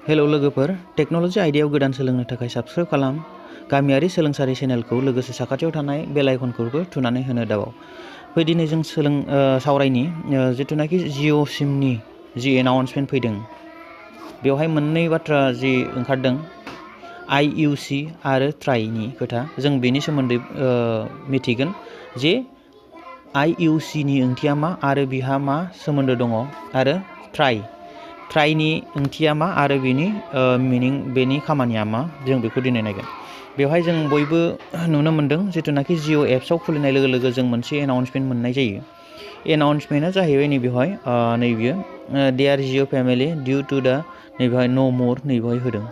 Hello लोगोफोर, technology आयदायाव गोदान सोलोंनो थाखाय साबस्क्राइब खालाम। गामियारि सोलोंसालि चेनेलखौ लोगोसे साखाथियाव थानाय बेल आइकनखौबो थुनानै होनो दाबाव। फै दिनै जों सावरायनि जिथुनाखि जिअ सिमनि जि एनाउन्समेन्ट फैदों, बेवहाय मोननै बाथ्रा जि ओंखारदों, IUC आरो ट्राइनि खोथा। जों बेनि सोमोन्दै मिथिगोन जे IUC नि ओंथिया मा आरो बिहा मा सोमोन्दो दङ, आरो ट्राइनि ओंथिया मा आरो बेनि खामानिया मा, जों बेखौ दिनै नायगोन। बेवहाय जों बयबो नुनो मोन्दों, जिथुनाखि जिअ एप्सआव खुलिनाय लोगो लोगो जों मोनसे एनाउन्समेन्ट मोननाय जायो। एनाउन्समेन्टआ जाहैबाय नैबेवहाय नैबेयो देयार जिअ फेमिलि डिउ टु दा नैबेवहाय नो मोर नैबेवहाय होदों।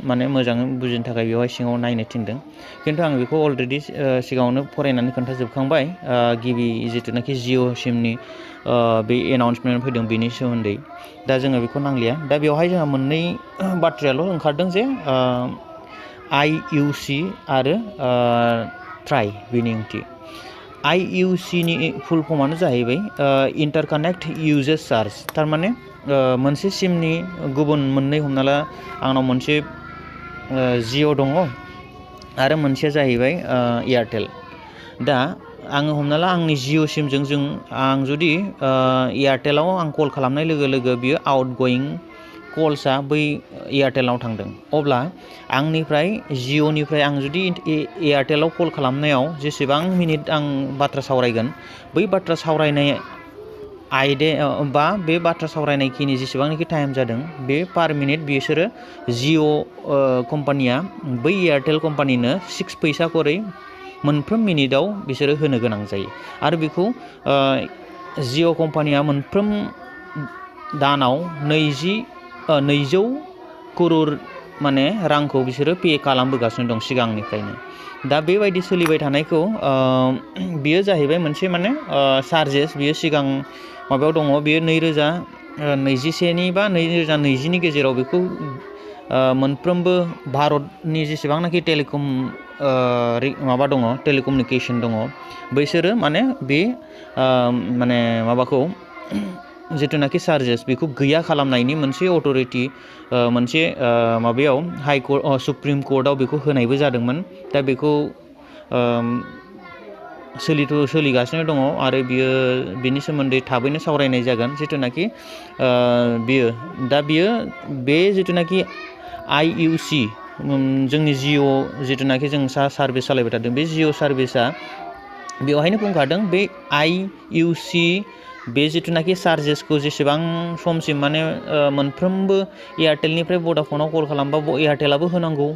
माने मोजाङै बुजिनो थाखाय बेवहाय सिङाव नायनो थिनदों, खिन्थु आं बेखौ अलरेडि सिगाङावनो फरायनानै खोन्थाजोबखांबाय। गिबि जिथुनाखि जिअ सिमनि बे एनाउन्समेन्ट फैदों बेनि सोमोन्दै, दा जोङो बेखौ नांलिया। दा बेवहाय जोंहा मोननै बाथ्रायाल' ओंखारदों जे IUC आरो ट्राइ बेनि ओंथि। IUC नि फुल फर्मानो जाहैबाय इन्टारकानेक्ट इउजेस चार्ज। थारमाने मोनसे सिमनि गुबुन मोननै, हमना ला आंनाव मोनसे जिअ दङ आरो मोनसेया जाहैबाय एयारटेल। दा आङो हमना ला आंनि जिअ सिमजों आं जुदि एयारटेलाव आं कल खालामनाय लोगो लोगो बियो आउटगयिं कल्सआ बै एयारटेलाव थांदों, अब्ला आंनिफ्राय जिअनिफ्राय आं जुदि एयारटेलाव कल खालामनायाव जेसेबां मिनिट आं बाथ्रा सावरायगोन, बै बाथ्रा सावरायनाय बा बे बाथ्रा सावरायनायखिनि जेसेबांनाखि टाइम जादों, बे पार मिनिट बिसोरो जिअ कम्पानिया बै एयारटेल कम्पानिनो 6 फैसा करै मोनफ्रोम मिनिटाव बिसोरो होनो गोनां जायो। आरो बेखौ जिअ कम्पानिया मोनफ्रोम दानाव 200 करोड़ माने रांखौ बिसोरो पे खालामबोगासिनो दं सिगांनिफ्रायनो। दा बेबायदि सोलिबाय थानायखौ बियो जाहैबाय मोनसे माने चार्जेस। बियो सिगां माबायाव दङ, बियो 2021 बा 2020नि गेजेराव बेखौ मोनफ्रोमबो भारतनि जेसेबांनाखि टेलिकम माबा दङ, टेलिकमिउनिकेसन दङ, बैसोरो माने बे माने माबाखौ जिथुनाखि चार्जेस बेखौ गैया खालामनायनि मोनसे अथ'रिटि मोनसे माबायाव सुप्रिम कर्टआव बेखौ होनायबो जादोंमोन। दा बेखौ सोलिगासिनो दङ, आरो बिनि सोमोन्दै थाबैनो सावरायनाय जागोन। जिथुनाखि बियो बे जिथुनाखि IUC जोंनि जिअ जिथुनाखि जों सार्भिस सालायबाय थादों, बे जिअ सार्भिसा बेवहायनो बुंखादों, बे IUC बे जिथुनाखि चार्जेसखौ जेसेबां समसिम माने मोनफ्रोमबो एयारटेलनिफ्राय भडाफनाव कल खालामबा एयारटेलाबो होनांगौ,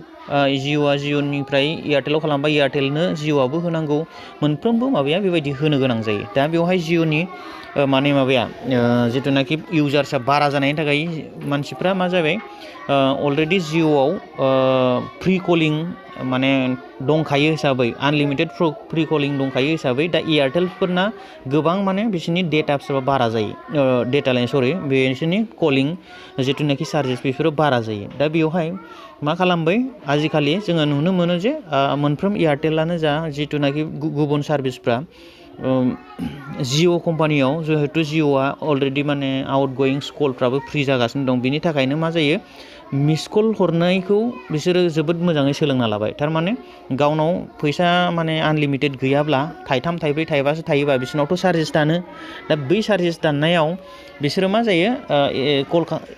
जिअ'आ जिअ'निफ्राय एयारटेलाव खालामबा एयारटेलनो जिअ'आबो होनांगौ, मोनफ्रोमबो माबाया बेबायदि होनो गोनां जायो। दा बेवहाय जिअ'नि माने माबाया जिथुनाखि इउजार्सआ बारा जानायनि थाखाय मानसिफ्रा मा जाबाय, अलरेडि जिअ'आव फ्रि कलिं माने दंखायो हिसाबै, आनलिमिटेड फ्रि कलिं दंखायो हिसाबै, दा एयारटेलफोरना गोबां माने बिसोरनि डेटाफ्रा बारा जायो, बिसोरनि कलिं जिथुनाखि चार्जेस बेफोरो बारा जायो। दा बेवहाय मा खालामबाय, आजिखालि जोङो नुनो मोनो जे मोनफ्रोम एयारटेलानो जा जिथुनाखि गुबुन सार्भिसफ्रा जिअ कम्पानियाव, जिहेथु जिअ'आ अलरेडि माने आउटगयिं कलफ्राबो फ्रि जागासिनो दं, बिनि थाखायनो मा जायो, मिस कल हरनायखौ बिसोरो जोबोद मोजाङै सोलोंना लाबाय। थारमाने गावनाव फैसा माने आनलिमिटेड गैयाब्ला, थाइथाम थाइब्रै थाइबासो थायोबा बिसोरनावथ' चार्जेस दानो। दा बै चार्जेस दाननायाव बिसोरो मा जायो,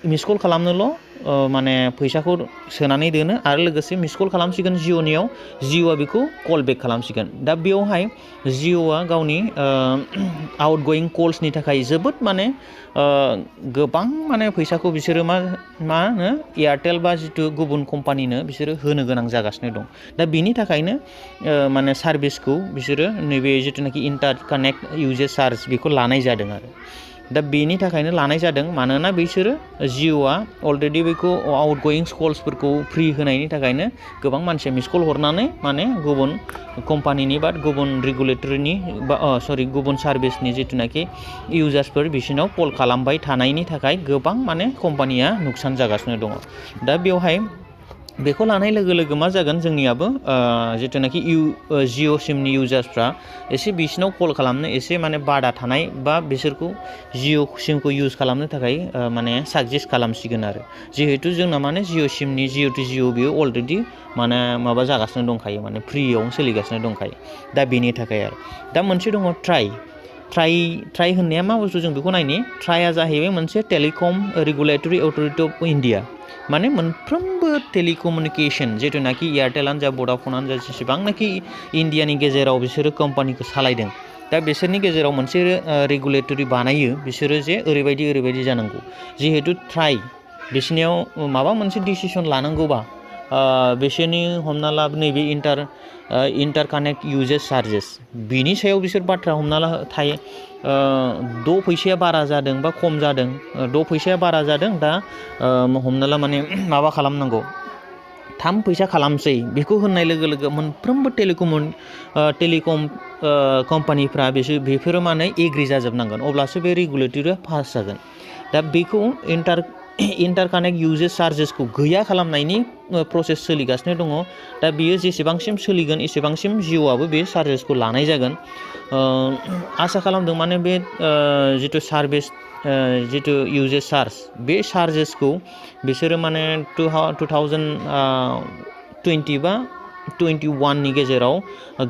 मिस कल खालामनोल' माने फैसाखौ सोनानै दोनो, आरो लोगोसे मिस कल खालामसिगोन जिअ'नियाव, जिअ'आ बेखौ कल बेक खालामसिगोन। दा बेवहाय जिअ'आ गावनि आउटगयिं कल्सनि थाखाय जोबोद माने गोबां माने फैसाखौ बिसोरो मा होनो एयारटेल बा जिथु गुबुन कम्पानिनो बिसोरो होनो गोनां जागासिनो दं। दा बिनि थाखायनो माने सार्भिसखौ बिसोरो नैबे जिथुनाखि इन्टारकानेक्ट इउजेस चार्ज बेखौ लानाय जादों। आरो दा बेनि थाखायनो लानाय जादों, मानोना बिसोरो जिअ'आ अलरेडि बेखौ आउटगयिं कल्सफोरखौ फ्रि होनायनि थाखायनो गोबां मानसिया मिस कल हरनानै माने गुबुन कम्पानिनि बा गुबुन रेगुलेटरिनि गुबुन सार्भिसनि जिथुनाखि इउजार्सफोर बिसोरनाव कल खालामबाय थानायनि थाखाय गोबां माने कम्पानिया नुकसान जागासिनो दङ। दा बेवहाय बेखौ लानाय लोगो लोगो मा जागोन जोंनियाबो जिथुनाखि जिअ सिमनि इउजार्सफ्रा एसे बिसिनाव कल खालामनो एसे माने बादा थानाय बा बिसोरखौ जिअ सिमखौ इउज खालामनो थाखाय माने साजेस्ट खालामसिगोन आरो जिहेतु जोंना माने जिअ सिमनि जिअ टु जिअ बेयो अलरेडि माने माबा जागासिनो दंखायो माने फ्रियावनो सोलिगासिनो दंखायो दा बेनि थाखाय आरो दा मोनसे दङ ट्राइ होननाया मा बुस्थु जों बेखौ नायनि ट्राइआ जाहैबाय मोनसे telecom regulatory authority of India माने मोनफ्रोमबो टेलिकमिउनिकेसन जिथुनाखि एयारटेलानो जा भडाफनानो जा जेसेबांनाखि इन्डियानि गेजेराव बिसोरो कम्पानिखौ सालायदों दा बिसोरनि गेजेराव मोनसे रेगुलेटरि बानायो बिसोरो जे ओरैबायदि जानांगौ जिहेतु ट्राइ बिसोरनियाव माबा मोनसे डिसिसन लानांगौबा बिसोरनि हमना ला नैबे इन्टार कानेक्ट इउजेस चार्जेस बिनि सायाव बिसोर बाथ्रा हमना ला थायो 2 फैसाया बारा जादों बा खम जादों 2 फैसाया बारा जादों दा हमना ला माने माबा खालामनांगौ 3 फैसा खालामसै बेखौ होननाय लोगो लोगो मोनफ्रोमबो टेलिकम कम्पानिफ्रा बेफोरो माने एग्रि जाजोबनांगोन अब्लासो बे रेगुलेटरिया पास जागोन दा बेखौ इन्टार कानेक्ट इउजेस चार्जेसखौ गैया खालामनायनि प्रसेस सोलिगासिनो दङ दा बियो जेसेबांसिम सोलिगोन एसेबांसिम जिअ'आबो बे चार्जेसखौ लानाय जागोन आसा खालामदों माने बे जिथु सार्भिस जिथु इउजेस चार्ज बे चार्जेसखौ बिसोरो माने 2020 बा 21नि गेजेराव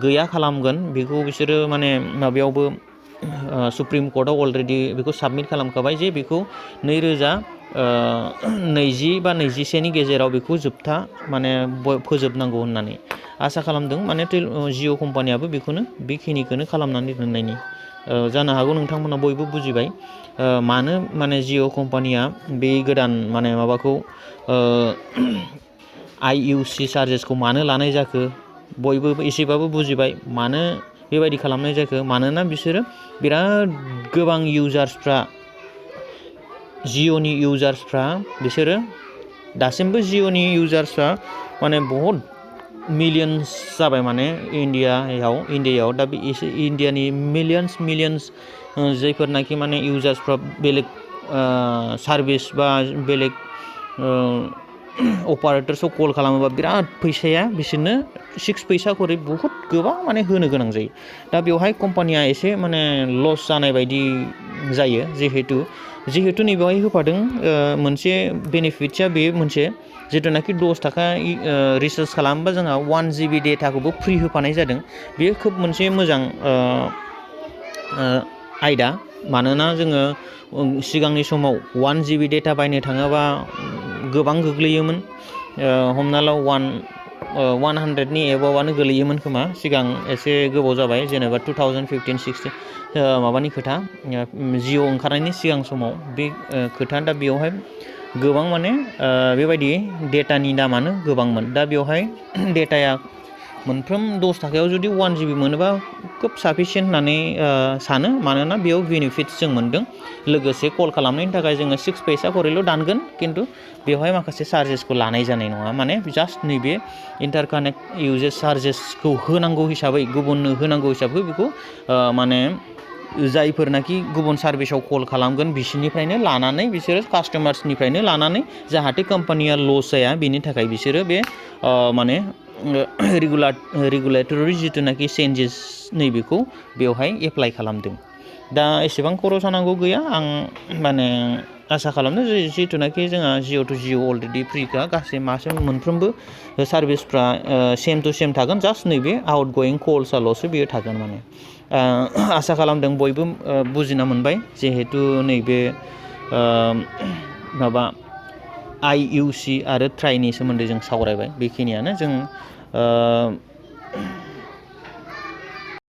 गैया खालामगोन बेखौ बिसोरो माने माबायावबो सुप्रिम कर्टआव अलरेडि बेखौ साबमिट खालामखाबाय जे बेखौ 2020 बा 21नि गेजेराव बेखौ जोबथा माने फोजोबनांगौ होननानै आसा खालामदों माने जिअ कम्पानियाबो बेखिनिखौनो खालामनानै दोननायनि जानो हागौ नोंथांमोना बयबो बुजिबाय मानो माने जिअ कम्पानिया बे गोदान माने माबाखौ IUC चार्जेसखौ मानो लानाय जाखो बयबो एसेबाबो बुजिबाय मानो बेबायदि खालामनाय जाखो मानोना बिसोरो बिराद गोबां इउजार्सफ्रा जिअ'नि इउजार्सफ्रा बिसोरो दासिमबो जिअ'नि इउजार्सफ्रा माने बहुत मिलियन्स जाबाय माने इन्डियायाव दा बे इन्डियानि मिलियन्स जायफोरनाखि माने इउजार्सफ्रा बेलेग सार्भिस बा बेलेग अपारेटर्सआव कल खालामोबा बिराद फैसाया बिसोरनो 6 फैसा खरै बहुत गोबां माने होनो गोनां जायो दा बेवहाय कम्पानिया एसे माने लस जानाय बायदि जायो जिहेतु नैबेवहाय होफादों मोनसे बेनिफिट्सआ बे मोनसे जिथुनाखि 10 थाखा रिसार्ज खालामोबा जोंहा 1 GB डेटाखौबो फ्रि होफानाय जादों बेयो खोब मोनसे मोजां आयदा मानोना जोङो सिगांनि समाव 1 GB डेटा बायनो थाङोबा गोबां गोग्लैयोमोन हमना ला 100नि एबावआनो गोलैयोमोन खोमा सिगां एसे गोबाव जाबाय जेनेबा 2015-16 माबानि खोथा जिअ ओंखारनायनि सिगां समाव बे खोथा दा बेवहाय गोबां माने बेबायदि डेटानि दामानो गोबांमोन दा बेवहाय डेटाया मोनफ्रोम 10 थाखायाव जुदि 1 GB मोनोबा खोब साफिसियेन्ट होननानै सानो मानोना बेयाव बेनिफिट्स जों मोनदों लोगोसे कल खालामनायनि थाखाय जोङो 6 फैसा खरैल' दानगोन खिन्थु बेवहाय माखासे चार्जेसखौ लानाय जानाय नङा माने जास्ट नैबे इन्टार कानेक्ट इउजेस चार्जेसखौ होनांगौ हिसाबै गुबुननो होनांगौ हिसाबै बेखौ माने जायफोरनाखि गुबुन सार्भिसाव कल खालामगोन बिसोरनिफ्रायनो लानानै बिसोरो कास्टमार्सनिफ्रायनो लानानै जाहाथे कम्पानिया लस जाया बेनि थाखाय बिसोरो बे माने रेगुलेटरि जिथुनाखि चेन्जेस नैबेखौ बेवहाय एप्लाइ खालामदों दा एसेबां खरस जानांगौ गैया आं माने आसा खालामदों जिथुनाखि जोंहा जिअ टु जिअ अलरेडि फ्रिखा गासै मोनफ्रोमबो सार्भिसफ्रा सेम टु सेम थागोन जास्ट नैबे आउट गयिं कल्सआल'सो बेयो थागोन माने आसा खालामदों बयबो बुजिना मोनबाय जिहेतु नैबे माबा IUC आरो ट्राइनि सोमोन्दै जों सावरायबाय बेखिनियानो जों